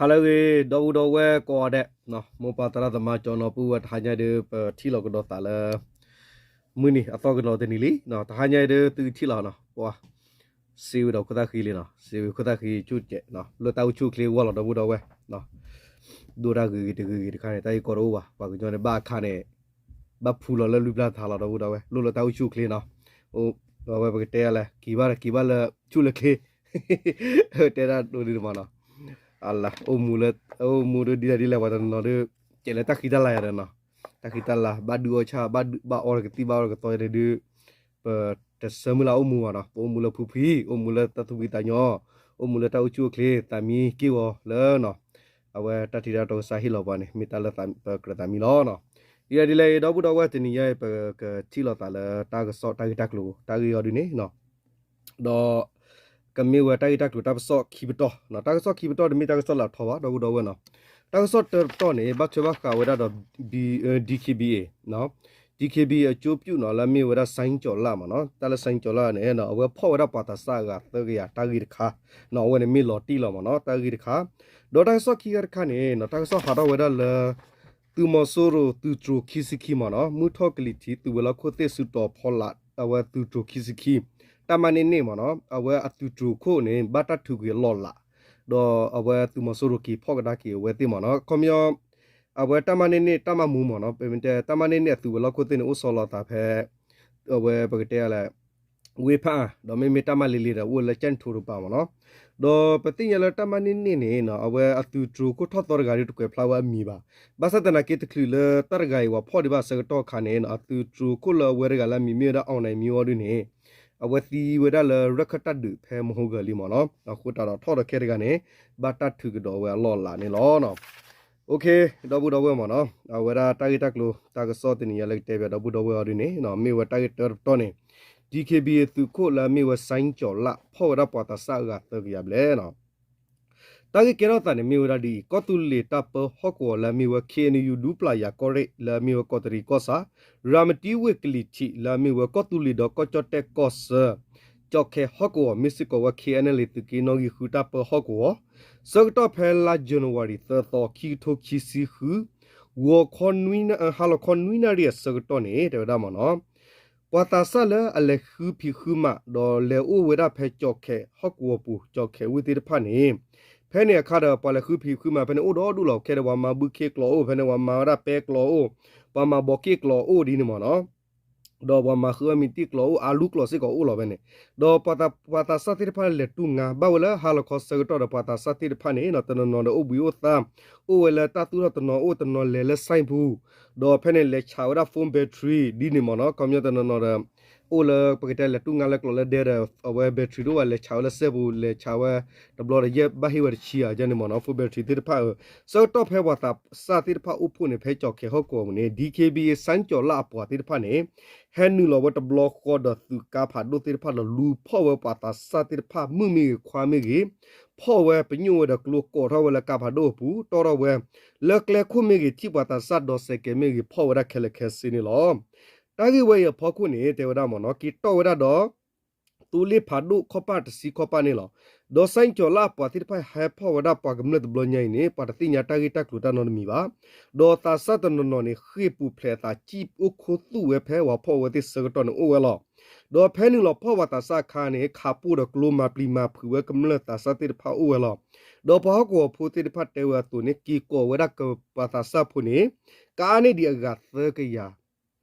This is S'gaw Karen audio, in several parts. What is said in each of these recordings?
ဟါလၢအဂ့ၤ ဒီပုၢ်ဒီဝဲၢ်ကိးဂၤဒဲး, မိၢ်ပၢ်သရၣ်သမါ ကၠီနီၤပုၢ်ဝဲၢ် တဟါညါဒီး ပထံၣ်လိာ်ကဒီးသးလၢ မုၢ်နံၤအသီကနီၤတနံၤလံ, တဟါညါဒီး သုကထံၣ်လီၤနီၤ, ပှၤ စ့ဝံၤဒီးခိၣ်သၣ်ဃံလံနီၤ, စ့ဝံၤခိၣ်သၣ်ဃံဆူၣ်ကဲး, လၢတၢ်အိၣ်ဆူၣ်အိၣ်ချ့အဂီၢ်လီၤ ဒီပုၢ်ဒီဝဲၢ်, ဒိၣ်တၢ်ဂ့ၤဂ့ၤတဂ့ၤဂ့ၤတခါန့ၣ် တၢ်ဂ့ၢ်ကီတအိၣ်ဘၣ်, ပှၤကညီန့ၣ်ဘၣ်အခါန့ၣ် ဘၣ်ဖူလီၤလၢလွံၢ်ဘျၢထါလီၤ ဒီပုၢ်ဒီဝဲၢ်, လိၣ်လၢတၢ်အိၣ်ဆူၣ်အိၣ်ချ့နီၤ, အဝဲပကတဲလဲၣ် က့ၤဘၣ်ဒီးက့ၤဘၣ်လၢဆူၣ်လၢချ့, တဲဒၣ်ဒိဒ်န့ၣ်မးနီၤ, အိၣ်မူလၢ အိၣ်မူဒီးဒ်လဲၣ်ဒ်လဲၣ် ပှၤတနီၤနီၤဒီး ကဲးလၢတၢ်ဃံတၢ်လၤယၤဒီးနီၤ, တၢ်ဃံတၢ်လၤ ဘၣ်ဒုးအီၣ်ဆၣ် ဘၣ်အီၣ်ကသံၣ်ဘၣ်အီၣ်ကသီယၤဒီး ပတဆၢမုၢ်လၢ်အိၣ်မူဘၣ်နီၤ, ပအိၣ်မူလၢဖုဖှံ, အိၣ်မူလၢတၢ်သူၣ်ဖှံသးညီ, အိၣ်မူလၢတၢ်အိၣ်ဆူၣ်အိၣ်ချ့ သးမံက့ၢ်ဂီၤလၢနီၤ, အဝဲတၢ်ထံတၢ်တီကစၢ်ဟ့ၣ်လီၤပှၤန့ၣ် မ့ၢ်တၢ်လၢပကြၢးသးမံလီၤနီၤ, ဒ်လဲၣ်ဒ်လဲၣ် ဒီပုၢ်ဒီဝဲၢ် တနံၤညါအံၤ ပကထံၣ်လိာ်သးလၢတၢ်ကစီၣ်တၢ်ဂ့ၢ်တၢ်ကျိၤ တၢ်ဂ့ၢ်အီၤဒ်န့ၣ်နီၤ ဒီး ကမ့ၢ်ဝဲတၢ်ဂ့ၢ်တၢ်ကျိၤတၢ်ပစီၣ်ခံပတီၢ်, တၢ်ကစီၣ်ခံပတီၢ်တမ့ၢ်တၢ်ကစီၣ်လၢအထီဘၣ် ဒီပုၢ်ဒီဝဲၢ်နီၤ, တၢ်ကစီၣ်တပတီၢ်န့ၣ် ဘၣ်ထွဲဘၣ်ဃးဝဲဒၣ်ဒီး DKBA, DKBA အကၠိပျူၣ်နီၤ လၢအမ့ၢ်ဝဲဒၣ် စဲကၠီၤလၣ်မးနီၤ, တၢ်လၢ စဲကၠီၤလၣ်န့ၣ် အဝဲဖီၣ်ဝဲဒၣ်ပှၤသးစၢ်အဂၤသၢကယၤတၢ်ဂ့ၢ်တခါ, အဝဲန့ၣ်မ့ၢ်လီၤတံၢ်လီၤမးနီၤ တၢ်ဂ့ၢ်တခါ, ဒီးတၢ်ကစီၣ်ခံဂၤတခါန့ၣ် တၢ်ကစီၣ်ဟးထီၣ်ဝဲဒၣ်လၢ သုးမီၤစိရိၤ သုးတြိၤခံဆံခံမးနီၤ, မုၢ်ထီၣ်ကလံၤထံး သုးဝဲၤလီၢ်ခိၣ်သ့ၣ် စုတီၤဖီလာ် အဝဲသုးတြိၤခံဆံခံ, တၢ်မၤန့ၢ်န့ၣ်မးနီၤ အဝဲအသုးတြိၤခိၣ်န့ၣ် ဘၣ်တၢ်ထုးက့ၤအလီၢ်လၢ်, ဒီးအဝဲသုးမီၤစိရိၤက့ၤဖီၣ်ကဒါက့ၤအဝဲသ့ၣ်မးနီၤ, ခီပညီ အဝဲတၢ်မၤန့ၢ်န့ၣ် တၢ်မၤမူမးနီၤ, ပမ့ၢ်တဲတၢ်မၤန့ၢ်န့ၣ် အသုးဝဲၤလီၢ်ခိၣ်သ့ၣ်န့ၣ် အိၣ်ဆီလီၤသးဖဲ အဝဲပကတဲလဲၣ် ဝ့ၢ်ဖးအါ ဒီးမ့မ့ၢ်တၢ်မၤလ့လ့ဒီး အိၣ်လၢကၠဲၣ်ထူတပၤမးနီၤ, ဒီးပသ့ၣ်ညါလၢတၢ်မၤန့ၢ်န့ၣ်န့ၣ် အဝဲအသုးတြိၤခိၣ်ထီၣ်သီတဂၤဒီးတကွဲးဖျါဝဲအမံၤဘၣ်, ဘၣ်ဆၣ်သနာ်က့တချုးလၢတၢ်တဂၤအံၤ ပှၤဖီၣ်ဒံးဘၣ်အဆၢကတီၢ်အခါန့ၣ် အသုးတြိၤခိၣ်လၢအဝဲတဂၤလၢအမံၤမ့ၢ်ဝဲဒၣ် အောင်နိုင်မျိုး အီၤဒုန့ၣ် အဝဲသံဝဲဒၣ်လၢရၢၢ်ခၢၣ်တၢ်ဒုးဖဲမဟိဂၢၤလံမးနီၤ, အဃိသတးဒီးထီၣ်ဒီးခဲတဂၤန့ၣ် ဘၣ်တၢ်ထုးကဒီးဝဲအလီၢ်လၢ်န့ၣ်လီၤ. ဒီပုၢ်ဒီဝဲၢ်မးနီၤ, အဝဲဒၣ်တၢ်ဂ့ၢ်တၢ်ကျိၤ တၢ်ကစီၣ်တနံၤညါလၢကတဲဘၣ်ဒီပုၢ်ဒီဝဲၢ်အီၤဒုန့ၣ် မ့ၢ်ဝဲတၢ်ဂ့ၢ်တၢတပတီၢ်န့ၣ် DKBA သုးခိၣ်လၢအမ့ၢ်ဝဲ စဲကၠီၤလၣ် ဖီၣ်ဝဲဒၣ်ပှၤသးစၢ်အဂၤသၢကယၤဘျဲၣ်နီၤ တၢ်ဂ့ၢ်ကဲထီၣ်သးန့ၣ်မ့ၢ်ဝဲဒၣ်ဒ်အံၤ, ကီၢ်သူလ့ၤတၢ်ပၢဟီၣ်ကဝီၤလၢအမ့ၢ်ဝဲ KNU ဒူပျၢ်ယၤကီၢ်ရ့ၣ် လၢအမ့ၢ်ဝဲကီးတရံးကီၢ်ဆၣ်, ရၤမတံဝ့ၢ်ကလံၤထံး လၢအမ့ၢ်ဝဲကီၢ်သူလ့ၤဒီးကီၢ်ကၠီၣ်တဲၣ်ကီၢ်ဆၢ, ကၠီၣ်ခဲၣ်ဟီၣ်ကဝီၤ မ့ၢ်စ့ၢ်ကီးဝဲ KNLA သုးက့နီၣ်ဂံၢ်ဃုတၢ်ပၢဟီၣ်ကဝီၤ, ဆၢကတီၢ်ဖဲလါယနူၤအါရံၤ သၢသီ ခံကထိခံဆံဃု ဂီၤခီ ဟါလီၤခီနွံနၣ်ရံၣ်အဆၢကတီၢ်န့ၣ် တဲဝဲဒၣ်မးနီၤ ပှၤသးစၢ်လၢအလဲၤဃုဖံးဃုမၤ ဒီးလဲၤအိၣ်ဝဲဒၣ်ဖဲကၠီၣ်ခဲၣ်ဟီၣ်ကဝီၤပူၤ ကၠီၣ်ခဲၣ်ဝ့ၢ်သ့ၣ်တဖၣ်န့ၣ်, ဖဲန့ၣ်အခါဒီး ပှၤလဲၤဃုဖံးဃုမၤဖဲန့ၣ်အိၣ်ဒီဒူၣ်လီၤ. ခဲဒီးပှၤမၤဘုခ့ကျိာ်အိၣ်, ဖဲန့ၣ်ပှၤမၤဝဲဒၣ်ပဲကျိာ်အိၣ်, ပှၤမၤဘီးက့ၣ်ကျိာ်အိၣ်ဒ်န့ၣ်မးနီၤ ဒီးပှၤမၤဃုအီၣ်မံၤတံၢ်ကျိာ်အိၣ်, အါလူကျိာ်စ့ၢ်ကီးအိၣ်လီၤဖဲန့ၣ်, ဒီးပှၤသးစၢ်သ့ၣ်တဖၣ်လဲၤတူၢ်ငါ ဘၣ်ဝဲလၢဟါလီၤခီဆၢကတီၢ်ဒီး ပှၤသးစၢ်သ့ၣ်တဖၣ်န့ၣ် တနီၤနီၤဒီးအိၣ်ဘှံးအိၣ်သါ, အိၣ်ဝဲလၢတၢ်သူၣ်ထီၣ်တနီၤအိၣ် တနီၤလဲၤလၢ ဆိုင် ပူၤ, ဒီးဖဲန့ၣ်လဲၤဆးဝဲဒၣ် phone battery ဒ်န့ၣ်မးနီၤ, ခီပညီတနီၤနီၤဒီး အိၣ်လၢပကတဲလဲၤတူၢ်ငါလၢကျိာ်လၢဒဲဒီး အဝဲ battery တအိၣ်ဘၣ် လဲၤဆးဝဲလၢ ဆိုင် ပူၤ, လဲၤဆးဝဲ တဘျီဒီးယဲၢ်ဘၣ်ဟ့ၣ်ဝဲတဆံဧါန့ၣ်မးနီၤ, phone battery သ့ၣ်တဖၣ်ဧၢ, ဆၢကတီၢ်ဖဲပှၤသးစၢ်သ့ၣ်တဖၣ်အိၣ်ဖှိၣ်န့ၣ် ဖဲကၠီၣ်ခဲၣ်ဟီၣ်ကဝီၤပူၤန့ၣ် DKBA စဲကၠီၤလၣ်အပှၤသ့ၣ်တဖၣ်န့ၣ် ဟဲနုာ်လီၤဝဲတဘျီဃီဒီးသုးကါဖးဒိၣ်သ့ၣ်တဖၣ်ဒီးလူၤဖီၣ်ဝဲပှၤသးစၢ်သ့ၣ်တဖၣ် မုၣ်မ့ၢ်ဂ့ၤခွါမ့ၢ်ဂ့ၤ, ဖီၣ်ဝဲပညိၣ်ဝဲဒီးကျိကိးထီၣ်ဝဲလၢကါဖးဒိၣ်အပူၤ, တီၣ်ထီၣ်ဝဲ လၢကျဲခိၣ်မ့ၢ်ဂ့ၤ ထံၣ်ပှၤသးစၢ်ဒီးစဲးကဲးမ့ၢ်ဂ့ၤ ဖီၣ်ဝဲဒၣ်ခဲလၢာ်ခဲဆ့န့ၣ်လီၤ. တၢ်ဂ့ၢ်ဝဲအံၤအဖီခိၣ်န့ၣ် တဲဝဲဒၣ်မးနီၤ က့ၤတီၣ်ဝဲဒၣ်ဒီး သိလ့ၣ်ဖးဒိၣ်ခီၣ်ပၢ်တဆံခီၣ်ပၢ်န့ၣ်လီၤ. ဒီးစဲကၠီၤလၣ်အပှၤသ့ၣ်တဖၣ်ဟဲဖီၣ်ဝဲဒၣ်ပှၤကမျၢၢ်တဘျီညါအံၤန့ၣ် ပှၤတသ့ၣ်ညါတၢ်ဂ့ၢ်တၢ်ကျိၤတၢ်နီတမံၤဘၣ်. ဒီးသးစၢ်တနီၤနီၤန့ၣ် ဃ့ၢ်ပူၤဖျဲးအသး စံၣ်အိၣ်ခိၣ်သူၣ်ဝဲဖဲပှၤဖီၣ်ဝဲသ့ၣ်ဆၢကတီၢ်န့ၣ်အိၣ်ဝဲလီၤ. ဒီးဖဲနုာ်လီၤဖီၣ်ပှၤသးစၢ်အခါန့ၣ် ခးပိၢ်ဒီးကျိမၤပျံၤမၤဖုးဝဲကမျၢၢ်သးစၢ်သ့ၣ်တဖၣ်အိၣ်ဝဲလီၤ. ဒီးပှၤဟီၣ်ကဝီၤဖိသ့ၣ်တဖၣ်တဲဝဲအသိးန့ၣ် က့ၤကိးဝဲဒၣ်ကပှၤသးစၢ်ဖိန့ၣ် ကအါန့ၢ်ဒံးအဂၤသၢကယၤ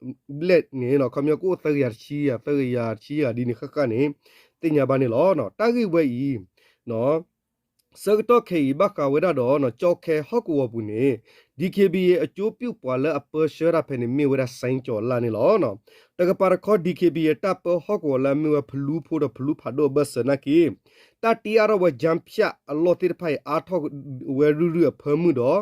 ဘျဲၣ်န့ၣ် ခီပညီကအိၣ်သၢကယၤတဆံဂၤ သၢကယၤတဆံဂၤဒ်န့ၣ်ဃၣ်ဃၣ်န့ၣ် သ့ၣ်ညါဘၣ်န့ၣ်လီၤ. တၢ်ဂ့ၢ်ဝဲအံၤ ဆၢကတီၢ်ခဲအံၤဘၣ်ဃးဝဲဒၣ်ဒီး ကၠီၣ်ခဲၣ်ဟီၣ်ကဝီၤပူၤန့ၣ် DKBA အကၠိပျူၣ်ပှၤလၢအပၢဆှၢတၢ်ဖဲန့ၣ် မ့ၢ်ဝဲဒၣ်စဲကၠီၤလၣ်န့ၣ်လီၤ. တကပၤတခီ DKBA တၢ်ပၢဟီၣ်ကဝီၤလၢအမ့ၢ်ဝဲဖလူဖိဒီးဖလူဖးဒိၣ်အဘၢၣ်စၢၤနာ်က့ တၢ်တ့အါထီၣ်ဝဲ ကၠၣ်ဖၠၣ်အလီၢ်သ့ၣ်တဖၣ်အံၤ အါထီၣ်ဝဲရုၢ်ရုၢ်အဖၢမုၢ်ဒီး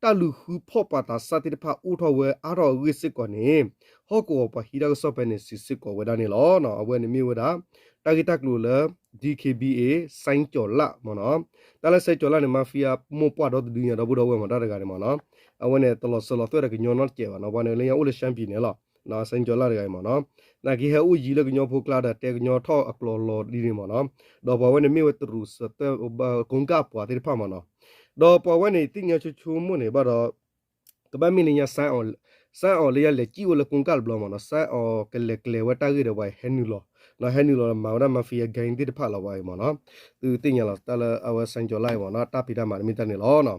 တၢ်လူၤဃုဖီၣ်ပှၤသးစၢ်သ့ၣ်တဖၣ်အိၣ်ထီၣ်ဝဲအါထီၣ်အဂ့ၢ်စ့ၢ်ကီးန့ၣ် ဟီၣ်ကဝီၤပှၤဟံးတၢ်ကစီၣ်ဖဲန့ၣ်စံးစ့ၢ်ကီးဝဲဒၣ်န့ၣ်လီၤ. အဝဲန့ၣ်မ့ၢ်ဝဲဒၣ် တၢ်ဂ့ၢ်တၢ်ကျိၤလၢ DKBA စဲကၠီၤလၣ်မ့ၢ်နီၤ, တၢ်လၢစဲကၠီၤလၣ်န့ၣ် mafia မိၢ်ပှၢ်ဒီတဒုညါ ဒီပုၢ်ဒီဝဲၢ်မ့ၢ်တၢ်တဂၤန့ၣ်မ့ၢ်နီၤ, အဝဲန့ၣ်တလီၤစၢၤလီၤသွဲၣ်ဒီးကညီနီတစဲးဘၣ်နီၤ, ပှၤန့ၣ်လၢညါအိၣ်လၢ ရှမ်းပြည် န့ၣ်လီၤ, စဲကၠီၤလၣ်တဂၤအံၤမ့ၢ်နီၤ, နာ်က့ဟဲအိၣ်ယံၤလၢကညီဖိကျါဒီးတဲကညီထီၣ်အကျိၤလီၤဒ်န့ၣ်မ့ၢ်နီၤ, ဒီးပှၤဝဲန့ၣ်မ့ၢ်ဝဲတရူးစၢၤသွဲၣ် ကိကၣ်အပှၤသ့ၣ်တဖၣ်မ့ၢ်နီၤ, ဒီးပှၤဝဲန့ၣ် သ့ၣ်ညါဆိဆိမိၣ်န့ၣ်ဘၣ်ဒီး ကဘၣ်မ့ၢ်လၢညါ စၢ်အီၣ်လၢယလဲၤစံၣ်အိၣ်လၢကိကၣ်တဘျီမ့ၢ်နီၤ, စၢ်အီၣ်ကလဲၤကျဲၤဝဲတၢ်ဂ့ၢ်ဒီးပှၤဟဲနုာ်လီၤ, ဟဲနုာ်လီၤဒီးမၤဝဲဒၣ် mafia gang သ့ၣ်တဖၣ်လီၤပှၤအံၤမ့ၢ်နီၤ, သုသ့ၣ်ညါလီၤတၢ်လၢအဝဲ စၣ်ကၠီၤလါ အံၤမ့ၢ်နီၤ, တၢ်ဖံးတၢ်မၤတမ့ၢ်တၢ်န့ၣ်လီၤ.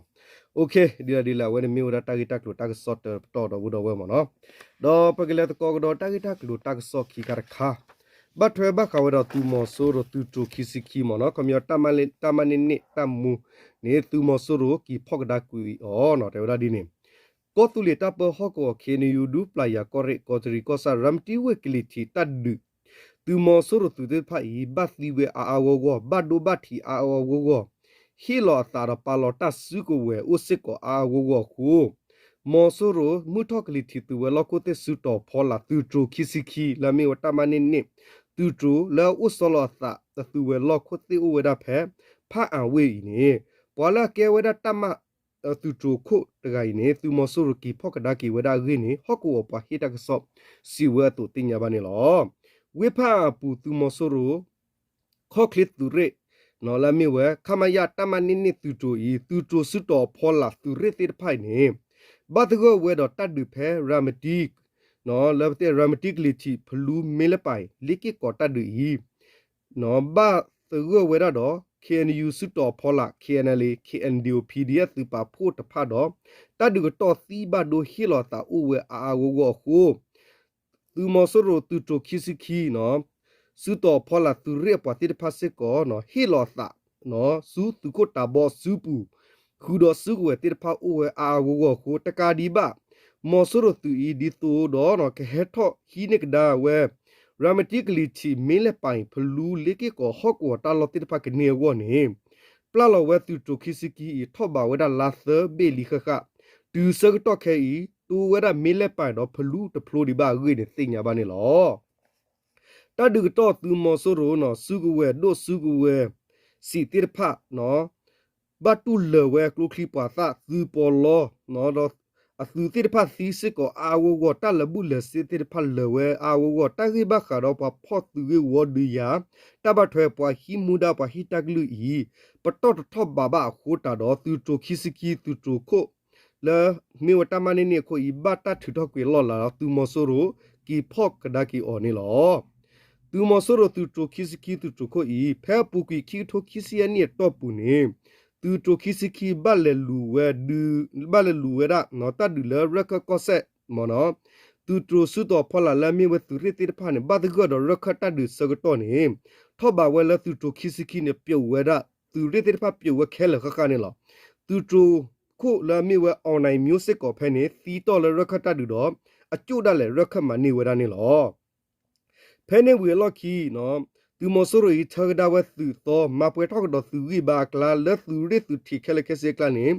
ဒ်လဲၣ်ဒ်လဲၣ် အဝဲန့ၣ်မ့ၢ်ဝဲဒၣ်တၢ်ဂ့ၢ်တၢ်ကျိၤတၢ်ကစီၣ်တပတီၢ်ဒီပုၢ်ဒီဝဲၢ်မ့ၢ်နီၤ, ဒီးပကလဲၤသကိးကဒီးတၢ်ဂ့ၢ်တၢ်ကျိၤတၢ်ကစီၣ်ခံခါတခါ ဘၣ်ထွဲဘၣ်ဃးဝဲဒီးသုးမီၤစိရိၤသုးတြိၤခံဆံခံမ့ၢ်နီၤ, ခီပညီ တၢ်မၤန့ၢ်န့ၢ်တၢ်မူန့ၣ် သုးမီၤစိရိၤက့ၤဖီၣ်ကဒါကွံာ်အီၤနီၤ, တဲဝဲဒၣ်ဒ်န့ၣ်, ကီၢ်သူလ့ၤတၢ်ပၢဟီၣ်ကဝီၤ ခ့ၣ်အဲၣ်ယူၣ် ဒူပျၢ်ယၤ ကီၢ်ရ့ၣ် ကီၢ်တရံး ကီၢ်ဆၣ် ရၤမတံဝ့ၢ်ကလံၤထံးတၢ်ဒုး သုးမီၤစိရိၤသုးသ့ၣ်တဖၣ်အံၤ ဘၣ်သံဝဲအါအါဂီၢ်ဂီၢ်, ဘၣ်ဒိဘၣ်ထံးအါအါဂီၢ်ဂီၢ်, ဟ့ၣ်လီၤအသးဒီးပာ်လီၤတၢ်စုကဝဲၤအိၣ်စ့ၢ်ကီးအါအါဂီၢ်ဂီၢ်အဃိ မီၤစိရိၤမုၢ်ထီၣ်ကလံၤထံးသုးဝဲၤလီၢ်ခိၣ်သ့ၣ်စုတီၤဖီလာ် သုးတြိၤခံဆံခံ လၢအမ့ၢ်ဝဲတၢ်မၤန့ၢ်န့ၢ် သုးတြိၤလၢအအိၣ်ဆီလီၤအသး သုးဝဲၤလီၢ်ခိၣ်သ့ၣ်အိၣ်ဝဲဒၣ်ဖဲ ဖၣ်အၣ်ဝ့ၢ်အံၤန့ၣ်, ပှၤလၢအကဲဝဲဒၣ်တၢ်မၤ သုးတြိၤခိၣ်တဂၤအံၤန့ၣ် သုးမီၤစိရိၤက့ၤဖီၣ်ကဒါက့ၤဝဲဒၣ်အဂ့ၢ်န့ၣ် ဟီၣ်ကဝီၤပှၤဟ့ၣ်တၢ်ကစီၣ်စံးဝဲအသိးသ့ၣ်ညါဘၣ်န့ၣ်လီၤ. ဝ့ၢ်ဖၣ်အၣ်အပူၤ သုးမီၤစိရိၤ ခီၣ်ချ့သုးရ့ၣ် လၢအမ့ၢ်ဝဲ ခမရ တၢ်မၤန့ၢ်န့ၢ်သုးတြိၤအံၤ သုးတြိၤစုတီၤဖီလာ်သုးရ့ၣ်သ့ၣ်တဖၣ်အံၤန့ၣ် ဘၣ်သဂၢၢ်ဝဲဒီးတၢ်ဒုးဖဲရၤမတံ လၢပတဲရၤမတံကလံၤထံး ဖလူ မ့လပၣ် လ့က့ၢ်ကီးတၢ်ဒုးအံၤ ဘၣ်သဂၢၢ်ဝဲဒၣ်ဒီး ခ့ၣ်အဲၣ်ယူၣ် စုတီၤဖီလာ် ခ့ၣ်အဲၣ်အၣ်လ်အ့ ခ့ၣ်အဲၣ်ယူၣ် ပီၣ်ဒီအ့ၣ် သုးပာ်ဖှိၣ်တဖၣ်ဒီး တၢ်ဒုးကတီၢ်သံဘၣ်ဒိဟ့ၣ်လီၤအသးအိၣ်ဝဲအါအါဂီၢ်ဂီၢ်အဃိ သုးမီၤစိရိၤသုးတြိၤခံဆံခံ စုတီၤဖီလာ်သုးရ့ၣ်အပှၤသ့ၣ်တဖၣ်စ့ၢ်ကီး ဟ့ၣ်လီၤအသး ဆူသုးခိၣ်တၤဘီစုပူၤ ဃုာ်ဒီးစုကဝဲၤသ့ၣ်တဖၣ်အိၣ်ဝဲအါအါဂီၢ်ဂီၢ်အဃိ တကးဒံးဘၣ် မီၤစိရိၤသုးအံၤဒ်သိးဒီး ကဟဲထီၣ်ဟံးန့ၢ်ကဒါဝဲ ရၤမတံကလံၤထံး မ့လပၣ် ဖလူ လ့က့ၢ်ကီး ဟီၣ်ကဝီၤတၢ်လီၢ်သ့ၣ်တဖၣ်ကန့ၢ်အဂီၢ်န့ၣ် ပျၢ်လီၤဝဲသုးတြိၤခံဆံခံအံၤ ထီၣ်ဘးဝဲဒၣ်လါသၢဘ့ၣ်လံဃၣ်ဃၣ်, တုၤဆၢကတီၢ်ခဲအံၤ တိဝဲဒၣ်မ့လပၣ်ဒီးဖလူတဖျိဒံးဘၣ်အဂ့ၢ်န့ၣ်သ့ၣ်ညါဘၣ်န့ၣ်လီၤ. တၢ်ဒုးကတီၢ်သုးမီၤစိရိၤ စုကဝဲၤဒိၣ်စုကဝဲၤစံးသ့ၣ်တဖၣ် ဘၣ်တူၢ်လၢာ်ဝဲကျိချံမျိာ်သၣ် သုးပီးလီ ဒီး အသုးသ့ၣ်တဖၣ်သံစ့ၢ်ကီးအါအါဂီၢ်ဂီၢ် တၢ်လၢာ်ဘူၣ်လၢာ်စ့သ့ၣ်တဖၣ်လၢာ်ဝဲအါအါဂီၢ်ဂီၢ် တၢ်ဂ့ၢ်ဘၣ်ဃးဒီးပှၤဖီၣ်သုးဂ့ၢ်ဝီဒုးယၤ တၢ်ဘၣ်ထွဲပှၤဟံးမူဒါပှၤဟံးတၢ်ကလုၢ်အံၤ ပတီၢ်တထီၣ်ဘးဘၣ်အဃိတးဒီး သုးတြိၤခံဆံခံသုးတြိၤခိၣ် လၢမ့ၢ်ဝဲတၢ်မၤန့ၢ်န့ၢ်အခိၣ်အံၤ ဘၣ်တၢ်ထုးထီၣ်ကွံာ်အလီၢ်လၤဒီးသုးမီၤစိရိၤ က့ၤဖီၣ်ကဒါက့ၤအီၤန့ၣ်လီၤ. သုးမီၤစိရိၤသုးတြိၤခံဆံခံသုးတြိၤခိၣ်အံၤ ဖဲအပူၤကွံာ်ခံကထိခံဆံယဲၢ်နံၣ်အတီၢ်ပူၤန့ၣ် သုးတြိၤခံဆံခံဘၣ်လဲၤလူၤဝဲ ဘၣ်လဲၤလူၤဝဲဒၣ် တၢ်ဒုးလၢရၢၢ်ခၢၣ်ကီၢ်စဲၣ်မ့ၢ်နီၤ သုးတြိၤစုတီၤဖီလာ်လၢအမ့ၢ်ဝဲသုးရ့ၣ်သ့ၣ်တဖၣ်န့ၣ် ဘၣ်သဂၢၢ်ဒီးရၢၢ်ခၢၣ်တၢ်ဒုးဆၢကတီၢ်န့ၣ် ထီၣ်ဘးဝဲလၢသုးတြိၤခံဆံခံန့ၣ် ပျိာ်ဝဲဒၣ် သုးရ့ၣ်သ့ၣ်တဖၣ်ပျိာ်ဝဲခဲလၢာ်ဃၣ်ဃၣ်န့ၣ်လီၤ. သုးတြိၤခိၣ်လၢအမ့ၢ်ဝဲ အောင်နိုင်မျိုး စ့ၢ်ကီးဖဲန့ၣ် သံတီၢ်လၢရၢၢ်ခၢၣ်တၢ်ဒုးဒီး အကၠိၣ်ဒၣ်လဲာ်ရၢၢ်ခၢၣ်မၤန့ၢ်ဝဲဒၣ်န့ၣ်လီၤ. ဖဲန့ၣ်ဝံၤအလီၢ်ခံ သုးမီၤစိရိၤအံၤ ဆၢကဒါဝဲသုးသီ မၤပှဲၤထီၣ်ကဒီးသုးဂံၢ်ဘါအကျါ လၢသုးရ့ၣ်သုးထံးခဲလၢာ်ခဲဆ့အကျါန့ၣ်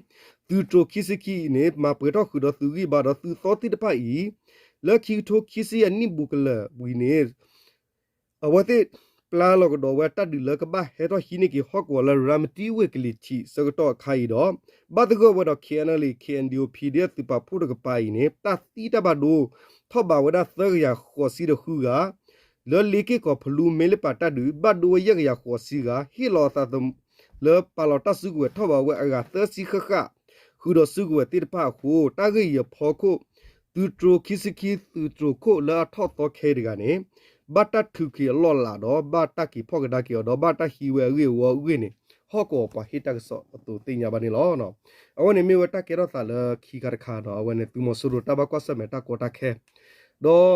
သုးတြိၤခံဆံခံအံၤန့ၣ် မၤပှဲၤထီၣ်ဃုာ်ဒီးသုးဂံၢ်ဘါဒီးသုးသီသ့ၣ်တဖၣ်အံၤ လၢခံကထိခံဆံယဲၢ်နံၣ်ဘူးကလၢာ်ဝံၤန့ၣ် အဝဲသ့ၣ်ပျၢ်လီၤကဒီးဝဲတၢ်ဒုးလၢကဘၣ်ဟဲထီၣ်ဟံးန့ၢ်က့ၤဟီၣ်ကဝီၤလၢ ရၤမတံဝ့ၢ်ကလံၤထံးဆၢကတီၢ်အခါအံၤဒီး ဘၣ်သဂၢၢ်ဝဲဒီး ခ့ၣ်အဲၣ်အၣ်လ်အ့ ခ့ၣ်အဲၣ်ယူၣ် ပီၣ်ဒီအ့ၣ် သုးပာ်ဖှိၣ်တကပၤအံၤန့ၣ် တၢ်သံတၢ်ဘၣ်ဒိ ထီၣ်ဘးဝဲဒၣ်သၢကယၤဃိးဆံဒီးဃုဂၤ လၢလ့က့ၢ်ကီးဖလူ မ့လပၣ်တၢ်ဒုး ဘၣ်ဒိဝဲယဲၢ်ကယၤဃိးဆံဂၤ ဟ့ၣ်လီၤအသးသမူ လၢပာ်လီၤတၢ်စုကဝဲၤထီၣ်ဘးဝဲအဂၤသၢဆံဃၣ်ဃၣ် ဃုာ်ဒီးစုကဝဲၤသ့ၣ်တဖၣ်အဃိ တၢ်ဂ့ၢ်အံၤအဖီခိၣ် သုးတြိၤခံဆံခံသုးတြိၤခိၣ်လၢအထီၣ်သီခဲအံၤတဂၤန့ၣ် ဘၣ်တၢ်ထုးက့ၤအလီၢ်လၤဒီး ဘၣ်တၢ်က့ၤဖီၣ်ကဒါက့ၤအီၤဒီး ဘၣ်တၢ်ဟံးဝဲအဂ့ၢ်အဝီအဂ့ၢ်န့ၣ် ဟီၣ်ကဝီၤပှၤဟ့ၣ်တၢ်ကစီၣ်အသိးသ့ၣ်ညါဘၣ်န့ၣ်လီၤ. အဝဲန့ၣ်မ့ၢ်ဝဲတၢ်ကဲထီၣ်သးလၢခံခါတခါဒီး အဝဲန့ၣ်သုးမီၤစိရိၤတၢ်ဘၣ်ကွၢ်ဆၢၣ်မဲာ်တၢ်ကီတၢ်ခဲ ဒီး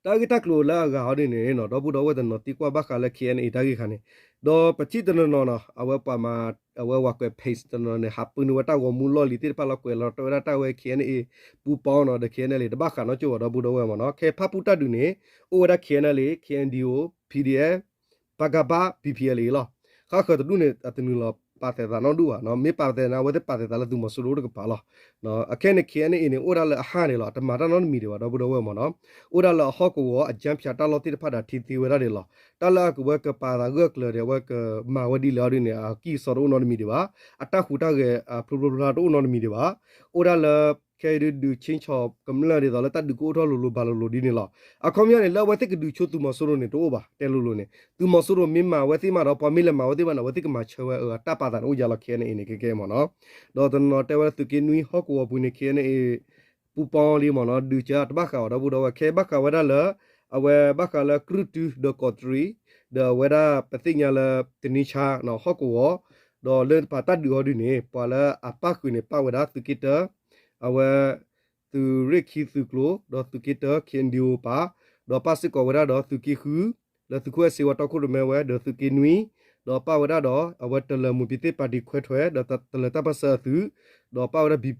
တၢ်ဂ့ၢ်တၢ်ကျိၤလၢအဂၤအီၤဒ်န့ၣ် ဒီပုၢ်ဒီဝဲၢ်တနီၤသံကွၢ်ဘၣ်ဃးလၢ ခ့ၣ်အဲၣ်အၣ်လ်အ့ တၢ်ဂ့ၢ်ခါန့ၣ် ဒီးပထံၣ်တနီၤနီၤနီၤ အဝဲပှၤမၤ အဝဲဝၤကွဲး page တနီၤနီၤန့ၣ် ဟးပၢနုာ်ဝဲတၢ်ဂီၤမူလီၢ်လံၤသ့ၣ်တဖၣ်လီၤ ကွဲးလီၤတဲဝဲဒၣ်တၢ်ဝဲ ခ့ၣ်အဲၣ်အၣ်လ်အ့ ပူပီနီၤ ဒီး ခ့ၣ်အဲၣ်အၣ်လ်အ့ တဘၣ်ဃးနီတကၠိၢ်ဘၣ် ဒီပုၢ်ဒီဝဲၢ်မ့ၢ်နီၤ ခဲဖၣ်ပူၣ်တၢ်ဒုးန့ၣ် အိၣ်ဝဲဒၣ် ခ့ၣ်အဲၣ်အၣ်လ်အ့ ခ့ၣ်အဲၣ်ယူၣ် ပီၣ်ဒီအ့ၣ် ပကဖ ပီၣ်ပီအ့ၣ်လ်အ့လီၤ. ဃၣ်ဃၢၤတဒူၣ်န့ၣ် အတနုာ်လီၤပာ်သဲးသးနီတဒူၣ်ဘၣ်နီၤ မ့ၢ်ပာ်သဲးသးန့ၣ် အဝဲသ့ၣ်ပာ်သဲးသးလၢသုးမီၤစိရိၤတကပၤလီၤ. အခဲန့ၣ် ခ့ၣ်အဲၣ်အၣ်လ်အ့န့ၣ် အိၣ်ဒၣ်လၢအဟၣ်န့ၣ်လီၤ တမၤတၢ်နီတမံၤဒံးဘၣ် ဒီပုၢ်ဒီဝဲၢ်မ့ၢ်နီၤ အိၣ်ဒၣ်လၢအဟီၣ်ကဝီၤအကၠၢဖၠးတၢ်လီၢ်သ့ၣ်တဖၣ်ဒီးထံသ့ဝဲဒၣ်န့ၣ်လီၤ. တၢ်လၢအဝဲကပာ်သးဂၢၢ်ကျၢၤဒီး အဝဲကမၤဝဲဒ်လဲၣ်အီၤဒ်န့ၣ် အကံၢ်အစီတအိၣ်နီတမံၤဒံးဘၣ်. အတၢ်ဟူးတၢ်ဂဲၤအဖျိဖျိဖျါတအိၣ်နီတမံၤဒံးဘၣ်. အိၣ်ဒၣ်လၢ ခဲအံၤဒုးဒုး change ကမျၢၢ်ဒ်သိးလၢတၢ်ဒုးကအိၣ်ထီၣ်လိၤလိၤဘၣ်လိၤလိၤဒ်န့ၣ်လီၤ. အခီပညီန့ၣ် လၢအဝဲသ့ၣ်ကဒုးဆိသုးမီၤစိရိၤန့ၣ် တအိၣ်ဘၣ် တဲလိၤလိၤန့ၣ် သုးမီၤစိရိၤမ့ၢ်မၤအဝဲသ့ၣ်မးဒီး ပှၤမ့ၢ်လဲၤမၤအဝဲသ့ၣ်မးန့ၣ် အဝဲသ့ၣ်ကမၤဆၢဝဲအတၢ်ပာ်သးန့ၣ်အိၣ်ယါလီၤ ခဲအံၤန့ၣ် ခဲကဲမ့ၢ်နီၤ. ဒီးတနီၤတဲဝဲဒၣ်သုးက့နွံဟီၣ်ကဝီၤပူၤန့ၣ် ခဲအံၤန့ၣ် ပူပီလံမ့ၢ်နီၤ ဒုးကတဘၣ်ဃးအီၤဒီပုၢ်ဒီဝဲၢ် ခဲဘၣ်ဃးဝဲဒၣ်လၢ အဝဲဘၣ်ဃးလၢကြုၢ်တုဒီးကီးတရံး ဒီးအဝဲဒၣ်ပသ့ၣ်ညါလၢတနံၤဆါနီၤ ဟီၣ်ကဝီၤ ဒီးလၢပှၤတၢ်ဒုးအီၤဒုးန့ၣ် ပှၤလၢအပၣ်ဃုာ်န့ၣ် ပၣ်ဝဲဒၣ်သုးက့တၢ အဝဲ သုးရ့ၣ်ခံသုးကျိၤ ဒီးသုးက့တၢ ခ့ၣ်အဲၣ်ယူၣ်ပၣ် ဒီးပၣ်စ့ၢ်ကီးဝဲဒၣ်ဒီးသုးက့ဃု လၢသုးခိၣ်အဲၣ်စ့ဝါတီခိၣ်ရိၣ်မဲဝဲ ဒီးသုးက့နွံ ဒီးပၣ်ဝဲဒၣ်ဒီး အဝဲတလၢၤမူၤပံသ့ၣ်ပၣ်တံၣ်ခွဲးထွဲ ဒီးတလၢၤတၢ်ပၢၢ်ဆၢအသုး ဒီးပၣ်ဝဲဒၣ်ဒီး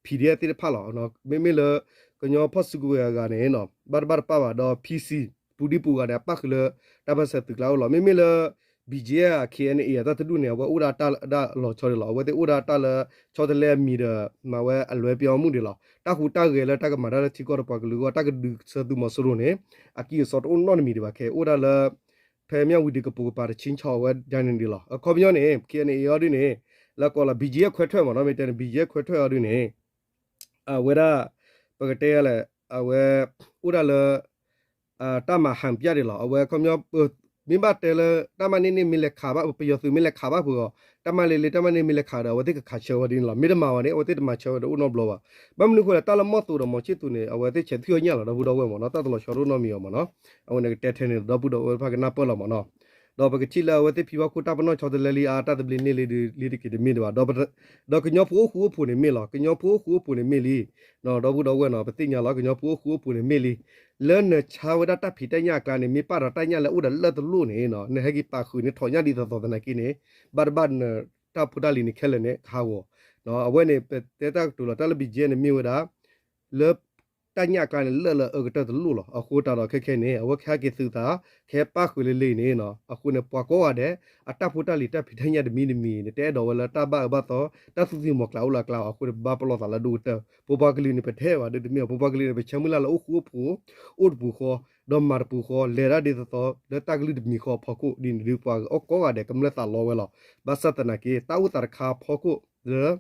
PDF သ့ၣ်တဖၣ်လီၤ. မ့မ့ၢ်လၢ ကညီဖီၣ်စုကဝဲၤအဂၤန့ၣ် ဘၣ်တဘၣ်တပၣ်ဘၣ်ဒီး PC ပူၤဒံပူၤဂၤန့ၣ် အပၣ်ဃုာ်လၢတၢ်ပၢၢ်ဆၢသုးကျါအိၣ်လီၤ. မ့မ့ၢ်လၢ BGF KNA အတၢ်တဒူၣ်န့ၣ် အဝဲအိၣ်ဒၣ်တၢ်လၢအလီၤဆီဒံးလီၤ. အဝဲသ့ၣ်အိၣ်ဒၣ်တၢ်လၢ ဆီတလဲအမံၤဒီး မၤဝဲအလွဲပြောင်းမှုဒံးလီၤ. တၢ်ဟူးတၢ်ဂဲၤလၢတၢ်ကမၤတၢ်လၢထံကီၢ်ဒီးပှၤကလုာ်အဂီၢ် တၢ်ကဒုးဆၢသုးမီၤစိရိၤန့ၣ် အကံၢ်အစီတအိၣ်နီတမံၤဒံးဘၣ် ခဲအိၣ်ဒၣ်လၢ ဖဲမၠၣ်ဝတံၤကပိာ်ကပၤတဆံဆီဝဲဒၣ်န့ၣ်ဒံးလီၤ. အခီပညီန့ၣ် KNA အီၤဒုးန့ၣ် လၢကိးလီၤ BGF ခွဲးထွဲးမ့ၢ်နီၤ မ့ၢ်တဲန့ၣ် BGF ခွဲးထွဲးအီၤဒုးန့ၣ် အဝဲဒၣ် ပကတဲလဲၣ် အဝဲ အိၣ်ဒၣ်လၢ တၢ်မၤဟန်ပြဒံးလီၤ. အဝဲခီပညီ မ့ၢ်ဘၣ်တဲလၢ တၢ်မၤန့ၢ်န့ၣ်မ့ၢ်လဲၤခးဘၣ် ပယီၤသုးမ့ၢ်လဲၤခးဘၣ်ပှၤဂီၢ် တၢ်မၤလ့လ့ တၢ်မၤန့ၢ်မ့ၢ်လဲၤခးဒီး အဝဲသ့ၣ်ကခးဆၢဝဲဒ်န့ၣ်လီၤ. မ့ၢ်တမၤဝဲန့ၣ် အဝဲသ့ၣ်တမၤဆၢဝဲတအိၣ်နီတဘျီဘၣ်. ဘၣ်မနုၤအဃိလဲၣ် တၢ်လၢမီၢ်သိးဒီးမီၤဆံၣ်သူးန့ၣ် အဝဲသ့ၣ်ဆဲးသွံၣ်အီၣ်ညၣ်လီၤ ဒီပုၢ်ဒီဝဲၢ်မ့ၢ်နီၤ တၢ်တလီၤဆီတအိၣ်နီတမံၤအီၤမ့ၢ်နီၤ. အဝဲန့ၣ်ကတဲထဲန့ၣ် ဒီပုၢ်ဒီဝဲၢ်တဖၣ်ကနၢ်ပၢၢ်လီၤမ့ၢ်နီၤ. ဒီးပကထံၣ်လၢအဝဲသ့ၣ်ဖံဘၣ်ခိၣ်တၢ်ပနီၣ်ဆီတလဲလံ အါတဘျ့န့ၢ်လံဒုးလံတက့ၢ်တမ့ၢ်ဒံးဘၣ်. ဒီးကညီဖိအိၣ်ဃူအိၣ်ဖိးန့ၣ်မ့ၢ်လီၤ ကညီဖိအိၣ်ဃူအိၣ်ဖိးန့ၣ်မ့ၢ်လံ ဒီပုၢ်ဒီဝဲၢ်နီၤ ပသ့ၣ်ညါလီၤ ကညီဖိအိၣ်ဃူအိၣ်ဖိးန့ၣ်မ့ၢ်လံ လၢနဆါဝဲဒၣ်တၢ်ဖံးတၢ်ညၣ်အကျါန့ၣ် မ့ၢ်ပာ်ဒီးတၢ်ညၣ်လၢအိၣ်ဒီးလၢၢ်တလိၣ်န့ၣ် နဟဲက့ၤပာ်ဃုာ်န့ၣ် ထီၣ်ညၣ်ဒ်သိးသိးသနာ်က့န့ၣ် ဘၣ်တဘၣ်နတၢ်ဖိတၢ်လံၤန့ၣ်ခဲလၢာ်န့ၣ် ကဟးဂီၤ. အဝဲန့ၣ် ပတဲတၢ်ကတိၤလီၤ တၢ်လၢ BGF န့ၣ်မ့ၢ်ဝဲဒၣ် လၢ တၢ်ညၣ်အကျါန့ၣ် လၢၢ်လၢအအၢကတၢၢ်တလိၣ်လီၤ. အဃိသတးဒီးခဲခဲန့ၣ် အဝဲကဟဲက့ၤသုးသး ကဟဲပာ်ဃုာ်လံလံန့ၣ် အဃိန့ၣ် ပှၤကိးဂၤဒဲး အတၢ်ဖိတၢ်လံၤတၢ်ဖံးတၢ်ညၣ်တမံၤတမံၤန့ၣ် တအဲၣ်ဒိးဝဲလၢတၢ်ဘၣ်အၢဘၣ်သီ တၢ်သူၣ်သံၣ်မီၤကျၢ်အိၣ်လၢအကျါဘၣ်. အဃိန့ၣ် ပဘၣ်ပလီၢ်သးလၢဒိၣ်ကတၢၢ် ပပှၤကလုာ်န့ၣ် ပထဲဘၣ်ဒ်တမ့ၢ် ပပှၤကလုာ်န့ၣ် ပဆၢမုၢ်လၢ်လၢအိၣ်ဃူအိၣ်ဖိး အိၣ်တပူၤဃီ ဒီးမၤတပူၤဃီ လဲၤတၢ်ဒ်သိးသိး လၢတၢ်ကလုၢ်တမံၤဃီအဖီခိၣ်ဒ်န့ၣ်ဒုး ပှၤကိးဂၤဒဲး ကမျၢၢ်သးလီဝဲလီၤ. ဘၣ်ဆၣ်သနာ်က့ တၢ်အိၣ်သးတခါအဖီခိၣ်လၢ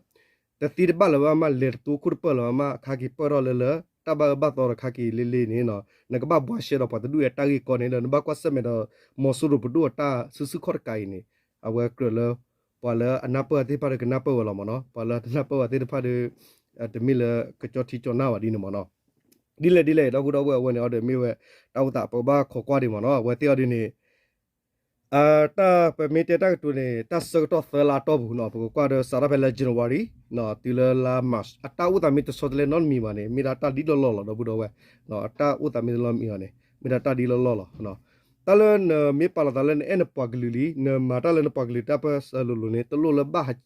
တသ့တဘၣ်လၢၤဘၣ်မး လဲၤတတိခိၣ်တပၢၢ်လၢၤဘၣ်မး ခါက့ၤပၢၢ်ထီၣ်လၢလၢ တၢ်ဘၣ်အၢဘၣ်သီတခါက့ၤလ့လ့န့ၣ် နကဘၣ်ဘှါရှဲဒီးပှၤတဒူၣ်အတၢ်ဂ့ၢ်ကီန့ၣ် ဒီးနဘၣ်ကွၢ်ဆၢၣ်မဲာ်ဒီး မီၤစိရိၤပဒိၣ်အတၢ်စုဆူၣ်ခီၣ်တကးအံၤန့ၣ် အဝဲကြၢးလၢ ပှၤလၢအနၢ်ပၢၢ်သ့ၣ်တဖၣ်ဒီးကနၢ်ပၢၢ်ဝဲလီၤမ့ၢ်နီၤ ပှၤလၢတနၢ်ပၢၢ်ဝဲသ့ၣ်တဖၣ်ဒီး တမ့ၢ်လၢကကၠီထံကၠီနၢ်ဘၣ်ဒ်န့ၣ်မ့ၢ်နီၤ ဒ်လဲၣ်ဒ်လဲၣ် ဒီပုၢ်ဒီဝဲၢ်အဝဲန့ၣ် အီၤဒီးမ့ၢ်ဝဲ တၢ်အိၣ်သးပကဘၣ်ခိးကွၢ်ဒံးမ့ၢ်နီၤ အဝဲသ့ၣ်အီၤဒ်န့ၣ် တၢ်ပမ့ၢ်တဲတၢ်ကတိၤန့ၣ် တၢ်ဆၢကတီၢ်သၢလါအတီၢ်ပူၤနီၤ ပကကွၢ်ဒီးစးထီၣ်ဖဲလၢ January တုၤလၢလါ March အတၢ်အိၣ်သးမ့ၢ်တဆီတလဲနီတမံၤဘၣ်န့ၣ် မ့ၢ်ဒၣ်တၢ်ဒ်လီၢ်လီၢ်လီၤ ဒီပုၢ်ဒီဝဲၢ် အတၢ်အိၣ်သးမ့ၢ်တလီၢ်မံၤအီၤန့ၣ် မ့ၢ်ဒၣ်တၢ်ဒ်လီၢ်လီၢ်လီၤ တၢ်လၢနမ့ၢ်ပာ်လီၤသးလၢနအဲၣ်နပှၤကလုာ်လံ နမၤတၢ်လၢနပှၤကလုာ်တၢ်ပၢၢ်ဆၢလိၤလိၤန့ၣ် တလိၣ်လၢဘၣ်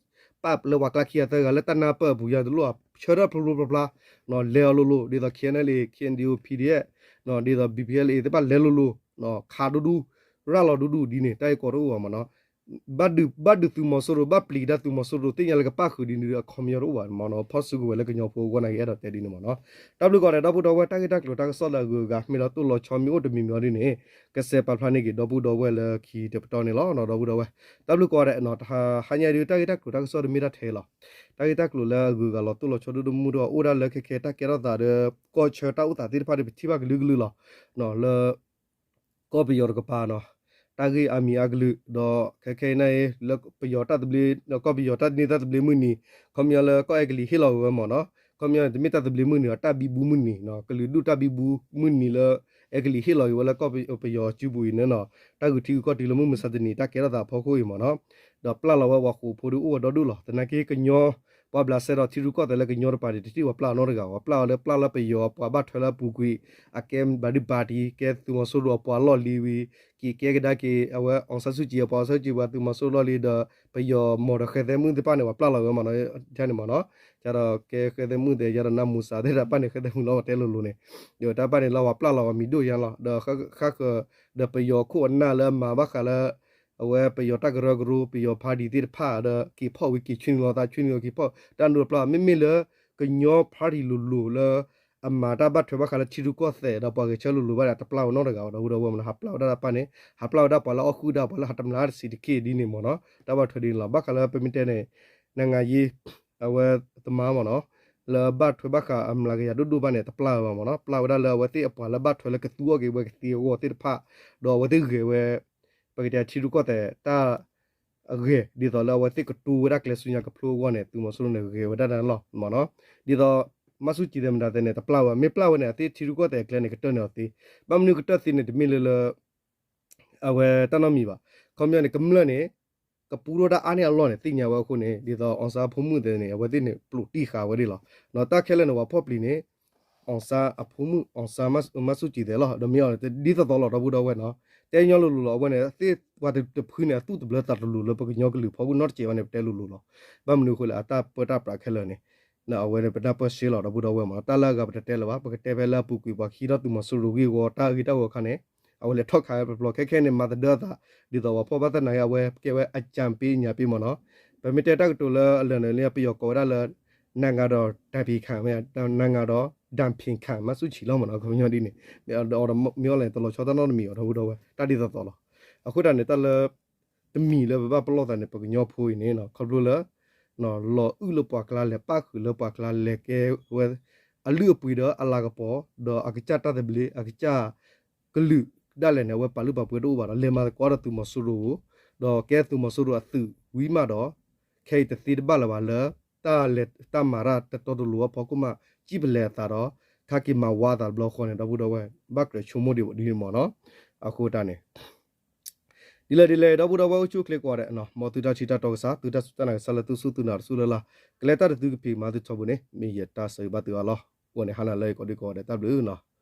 ပာ်လၢပှၤကျါခံဂၤသၢဂၤလၢတၢ်နၢ်ပၢၢ်အပူၤညါတလိၣ် ဆၢထၢၣ်ဖျိဖျိဖျါဖျါ လဲၤအီၤလိၤလိၤ ဒ်သိး KNLA KNDO PDF ဒ်သိး BPLA သ့ၣ်တဖၣ်လဲၤလိၤလိၤ ခးဒူဒူ ရၤလီၤဒူဒူဒ်န့ၣ် တၢ်ဂ့ၢ်ကီတအိၣ်ဘၣ်မ့ၢ်နီၤ ဘၣ်ဒုး ဘၣ်ဒုးသုးမီၤစိရိၤ ဘၣ်ပျံၤကဒါသုးမီၤစိရိၤ သ့ၣ်ညါလၢကပၣ်ဃုာ်ဒ်န့ၣ်ဒီး အခီပညီတအိၣ်ဘၣ်မ့ၢ်နီၤ ဖီၣ်စုကဝဲၤလၢကညီဖိအဂီၢ်နာ်က့ အဲၣ်ဒိးတဲဒ်န့ၣ်မ့ၢ်နီၤ တၢ်ဘျုးကိးဂၤဒဲး ဒီပုၢ်ဒီဝဲၢ် တၢ်ဂ့ၢ်တၢ်ကျိၤတၢ်ကစီၣ်လၢအဂုၤအဂၤ မ့ၢ်ဒီးတိၢ်လီၤဆီမ့ၢ်အိၣ်တမံၤမံၤအီၤဒ်န့ၣ် ကစဲးပာ်ဖျါန့ၢ်က့ၤ ဒီပုၢ်ဒီဝဲၢ်လၢခံတပတီၢ်န့ၣ်လီၤ ဒီပုၢ်ဒီဝဲၢ် တၢ်ဘျုးကိးဂၤဒဲး ဟါညါဒုး တၢ်ဂ့ၢ်တၢ်ကျိၤတၢ်ကစီၣ်တမ့ၢ်တၢ်ထဲလီၤ တၢ်ဂ့ၢ်တၢ်ကျိၤလၢအဂုၤအဂၤလီၤတိၢ်လီၤဆီဒိၣ်ဒိၣ်မုၢ်ဒိၣ် အိၣ်ဒၣ်လၢခဲခဲတၢ်ကဲထီၣ်သးဒီး ကီၢ်ဆၢတၢ်အိၣ်သးသ့ၣ်တဖၣ်ဒီး ပထံၣ်ဘၣ်ကလုာ်ကလုာ်လီၤ လၢ ကီၢ်ပယီၤတကပၤနီၤ တၢ်ဂ့ၢ်အါမံၤအါကလုာ် ဒီးခဲခဲအံၤန့ၣ် လၢပယီၤတၢ်သဘျ့ ကီၢ်ပယီၤတၢ်န့ၢ်တၢ်သဘျ့မုၢ်နံၤ ခီပညီလၢကီၢ်အဲကလံးဟ့ၣ်လီၤဝဲမ့ၢ်နီၤ ခီပညီန့ၣ် တမ့ၢ်တၢ်သဘျ့မုၢ်နံၤအီၤ တၢ်ဘံဘူမုၢ်နံၤနီၤ ကလုာ်ဒူၣ်တၢ်ဘံဘူမုၢ်နံၤလၢ အဲကလံးဟ့ၣ်လီၤက့ၤဝဲလၢကီၢ်ပယီၤစုပူၤအံၤန့ၣ်နီၤ တၢ်ဂုာ်ထံဂုာ်ကီၢ်တုၤလၢမုၢ်မဆါတနံၤ တၢ်ကဲထီၣ်သးအဖီခိၣ်အံၤမ့ၢ်နီၤ ဒီးပျၢ်လီၤဝဲပှၤဃိာ်ဖိဒုးအိၣ်ဝဲဒီဒူၣ်လီၤ သနာ်က့ကညီ ပှၤဘျးစဲဒီးထံရူၢ်ကီၢ်သဲးလၢကညီတပၤန့ၣ် တထံၣ်ပှၤပျၢ်အီၤနီတဂၤဘၣ် ပျၢ်အီၤလၢပျၢ်လၢပယီၤပှၤဘၣ်ထွဲလၢအပူၤကွံာ် အကဲဘၣ်ဒုးဘၣ်တံၢ် ကဲသုးမီၤစိရိၤအပှၤလီၢ်လံၤဝံၤ က့ၤကဲကဒါက့ၤ အဝဲ အောင်ဆန်းစုကြည် အပှၤ အောင်ဆန်းစုကြည် ပှၤသုးမီၤစိရိၤလီၢ်လံၤဒီး ပယီၤမီၢ်ဒီးဃဲသဲမုၣ်သ့ၣ်တဖၣ်န့ၣ် ပှၤပျၢ်လီၤဝဲမ့ၢ်နီၤ န့ၣ်မ့ၢ်နီၤ ကဲဃဲသဲမုၣ်သ့ၣ်ယၤဒီးနၢ်မူစးသ့ၣ်တဖၣ်န့ၣ် ဃဲသဲမုၣ်လီၤ ပှၤတဲလိၤလိၤန့ၣ် ဒီးတၢ်တဖၣ်န့ၣ်လီၤ ပှၤပျၢ်လီၤဝဲမံၤဒိၣ်ယါလီၤ ဒီးဃၣ်ဃၢၤ ဒီးပယီၤခိၣ်အနၢ်လၢအမၤဘၣ်ဃးလၢ အဝဲပယီၤတၢ်ကရၢကရိ ပယီၤ party သ့ၣ်တဖၣ်ဒီး က့ၤဖီၣ်ဝံၤက့ၤဆွံနုာ်လီၤသး ဆွံနုာ်လီၤက့ၤဖီၣ် တၢ်ဒိတပျၢ် မ့မ့ၢ်လၢ ကညီ party လိၤလိၤလၢ အမၤတၢ်ဘၣ်ထွဲဘၣ်ဃးလၢထံရူၢ်ကီၢ်သဲးဒီးပှၤဂဲၤဆၢလိၤလိၤဘၣ်ဒီး တပျၢ်ဝဲနီတဂၤဘၣ် ဒီပုၢ်ဒီဝဲၢ်မ့ၢ်နီၤ ဟးပျၢ်ဝဲဒၣ်တၢ်တဖၣ်န့ၣ် ဟးပျၢ်ဝဲဒၣ်ပှၤလၢအီၣ်ဃုာ်ဒၣ် ပှၤလၢဟးတမျးတဆံးတက့ၢ်ဒ်န့ၣ်မ့ၢ်နီၤ တၢ်ဘၣ်ထွဲဒ်န့ၣ်လီၤ ဘၣ်ဃးလၢပမ့ၢ်တဲန့ၣ် နငါယ့ အဝဲသမါမ့ၢ်နီၤ လၢဘၣ်ထွဲဘၣ်ဃးအမျးကယၤဒိၣ်ဒိၣ်ဘၣ်န့ၣ် တပျၢ်ဝဲဘၣ်မ့ၢ်နီၤ. ပျၢ်ဝဲဒၣ်လၢအဝဲသ့ၣ်အပှၤလၢဘၣ်ထွဲလၢကသူအီၤက့ၤဝဲကသ့အဂီၢ်သ့ၣ်တဖၣ်, ဒီးအဝဲသ့ၣ်ဂဲၤဝဲ ပကတဲထံရူၢ်ကီၢ်သဲးတၢ် အဂဲၤ ဒ်သိးလၢအဝဲသ့ၣ်ကတိၤဝဲဒၣ်ကျဲဆူညါကဖျိအဂီၢ်န့ၣ် သုးမီၤစိရိၤန့ၣ် ဂဲၤဝဲဒၣ်န့ၣ်လီၤမ့ၢ်နီၤ. ဒ်သိး မၤဆူၣ်ကံၤသဲးမတၤသဲန့ၣ် တပျၢ်ဝဲ, မ့ၢ်ပျၢ်ဝဲန့ၣ် အသ့ၣ်ထံရူၢ်ကီၢ်သဲးအကျဲန့ၣ် ကတၢၢ်န့ၢ်အီၤသ့, ဘၣ်မနုၤကတၢၢ်သ့န့ၣ် တမ့ၢ်လၢလၢ အဝဲတၢ်နီတမံၤဘၣ်. ခီပညီန့ၣ် ကမျၢၢ်န့ၣ် ကပူထီၣ်တၢ်အါန့ၢ်အလီၢ်န့ၣ် သ့ၣ်ညါဝဲအဃိန့ၣ် ဒ်သိး အောင်ဆန်း အဖိမုၣ်သဲးန့ၣ် အဝဲသ့ၣ်န့ၣ် ပျိာ်တံၢ်ဃာ်ဝဲဒၣ်လီၤ. တၢ်ခဲလၢာ်န့ၣ် ပှၤဖီၣ်ပျံၤန့ၣ် အောင်ဆန်း အဖိမုၣ် အောင်ဆန်း မၤဆူၣ်ကံၤသဲးလီၤ. ဒီးမ့ၢ်အီၤဒ်သိးသိးလီၤ ဒီပုၢ်ဒီဝဲၢ်နီၤ. တဲညီလိၤလိၤလီၤ အဝဲန့ၣ် သ့ၣ်ပှၤတဖုန့ၣ် အသူၣ်တဘျၢသးတလိၤလၢပကညီကလုာ်ဖီခိၣ်နီတစဲးဘၣ်န့ၣ် ပတဲလိၤလိၤလီၤ. ဘၣ်မနုၤအဃိလဲၣ် အတၢ်ပၢတၢ်ပြးခဲလၢာ်န့ၣ် အဝဲန့ၣ် ပနၢ်ပၢၢ်ရှဲလီၤ ဒီပုၢ်ဒီဝဲၢ်မ့ၢ်နီၤ. တၢ်လၢအဂၤပတတဲလၢၤဘၣ်, ပကတဲဖဲလၢအပူၤကွံာ် ပှၤဟံးထီၣ်သုးမီၤစိရိၤဂ့ၢ်ဝီ တၢ်ဂ့ၢ်တၢ်ဝီအခါန့ၣ် အဝဲလဲၤထီၣ်ခးဝဲပျီပျီ ခဲခဲန့ၣ် မၤသဒၢအသး ဒ်သိးပှၤဖီၣ်ဘၣ်တၢ်နာ်က့ အဝဲကဲဝဲအကြံပေး အညံပေးမ့ၢ်နီၤ. ပမ့ၢ်တဲတၢ်ကတိၤလၢအလၢာ်န့ၣ်လၢ ပယီၤကိးဝဲဒၣ်လၢ နိုင်ငံတော်အတိုင်ပင်ခံ မ့ၢ် နိုင်ငံတော်အတိုင်ပင်ခံ မၤဆူၣ်ကံၤလီၤမ့ၢ်နီၤ. ခီပညီဒ်န့ၣ် မ့ၢ်အီၤလဲၣ် တလီၤဆီတၢ်နီတမံၤအီၤ ဒီပုၢ်ဒီဝဲၢ် တၢ်ဒ်သိးသိးလီၤ. အဃိတၢ်န့ၣ် တၢ်လၢ တမံၤလၢပဘၣ်ပလီၢ်သးန့ၣ် ပကညီဖိအံၤန့ၣ် ခီဖျိလၢ လီၤအုၣ်လၢပှၤကျါ လဲၤပၣ်ဃုာ်လၢပှၤကျါ လဲၤကဲဝဲ အလုၢ်အပှ့ၤဒီးအလၤကပီၤ ဒီးအကစၢ်တၢ်သဘျ့ အကစၢ်ကလုာ်ဒၣ်လဲာ်န့ၣ် အဝဲပာ်လုၢ်ပာ်ပှ့ၤတအိၣ်ဘၣ်ဒီး လဲၤမၤသကိးဒီးသုးမီၤစိရိၤ ဒီးကဲသုးမီၤစိရိၤအသုးဝံၤမးဒီး ခဲအံၤတသ့တဘၣ်လၢၤဘၣ်လၢ တၢ်လဲၤတၢ်မၤတၢ်တတီတလိၤအဖီခိၣ်မး စံၣ်ပလဲၤအသးဒီး ခါက့ၤမၤဝါအသးတဘျီဃီန့ၣ် ဒီပုၢ်ဒီဝဲၢ် ဘၣ်ကြၢးဆိကမိၣ်ဒံးဝဲဒ်န့ၣ်မ့ၢ်နီၤ. အဃိတၢ်န့ၣ် ဒ်လဲၣ်ဒ်လဲၣ် ဒီပုၢ်ဒီဝဲၢ် အိၣ်ဆူၣ်အိၣ်ချ့ကိးဂၤဒဲးနီၤ, မ်သုတၢ်ထံၣ်တၢ်တီကစၢ် သုတၢ်စူၢ်တၢ်နာ်ကစၢ်လၢသုစူၢ်သုနာ်တစူၢ်လၢ်လၢ် ကလဲၤတၢ်တသုကဖံးမၤသုထီဘိန့ၣ် မ့ၢ်ယတၢ်ဆၢဂ့ၤဘၣ်သုအါလီၤ. အိၣ်န့ၣ် ဟါနၤလၢယကိးဒံကိးဂၤဒဲး တၢ်ဘျုးနီၤ.